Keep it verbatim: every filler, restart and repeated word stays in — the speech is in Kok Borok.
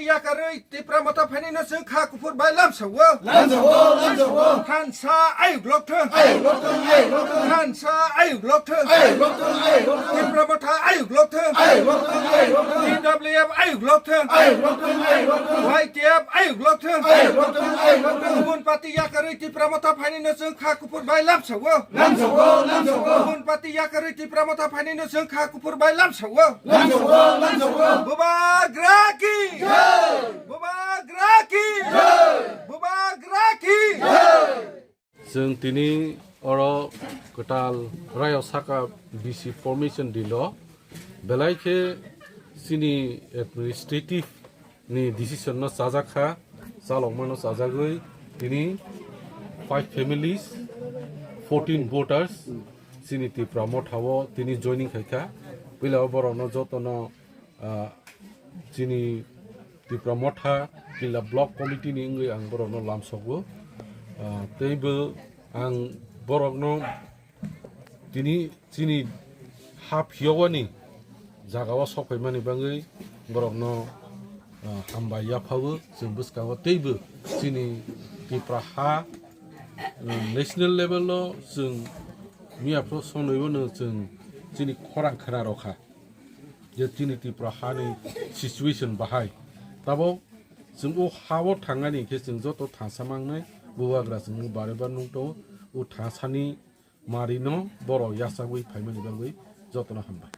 Yakarwi Tipra Motha phainino chwng kha kuphur bai lamsao. Lamsao, lamsao. Thansa ayuk lokthwng. Ayuk lokthwng, ayuk lokthwng. Thansa ayuk lokthwng. Ayuk lokthwng, ayuk lokthwng. Tipra Motha ayuk lokthwng. Ayuk lokthwng, ayuk lokthwng. T W F ayuk lokthwng. Ayuk lokthwng, ayuk lokthwng. Y T F ayuk lokthwng. Ayuk lokthwng, ayuk lokthwng. Gun pati yakarwi Tipra Motha phainino chwng kha kuphur bai lamsao. Lamsao, lamsao. Gun pati yakarwi Tipra Motha phainino chwng kha kuphur bai lamsao. Lamsao, lamsao. Bubagra ki! Jai! Bubagra ki! Jai! Bubagra ki! Jai! Chwng tini oro kwtal rayo saka B C formation dilo belai khe chini administrative ni decision no chajak kha, chalokma no chajagwi tini five families, fourteen voters chini Tipra Motha o tini joining khai kha. Puila o borok no joto no, ah, chini Tipra Motha Killa Block Committee ni wngwi ang borok no lamsogo. Ah, teibo ang borok no tini chini ha phiyogani jaga o sok phaimani bagwi borokno, ah, hambai yaphago. Chwng bwskango teibo chini Tipra ha, um, national level o chwng miya phuru sonoi bono chwng chini khorang khna rokha je chini Tipra hani situation bahai. Tabok chwng o ha o thangani khe chwng joto thansa mangnai, bubagra chwng bare bar nung tongo. O thansani Marino borok yachagwi phaimani bagwi jotono hambai.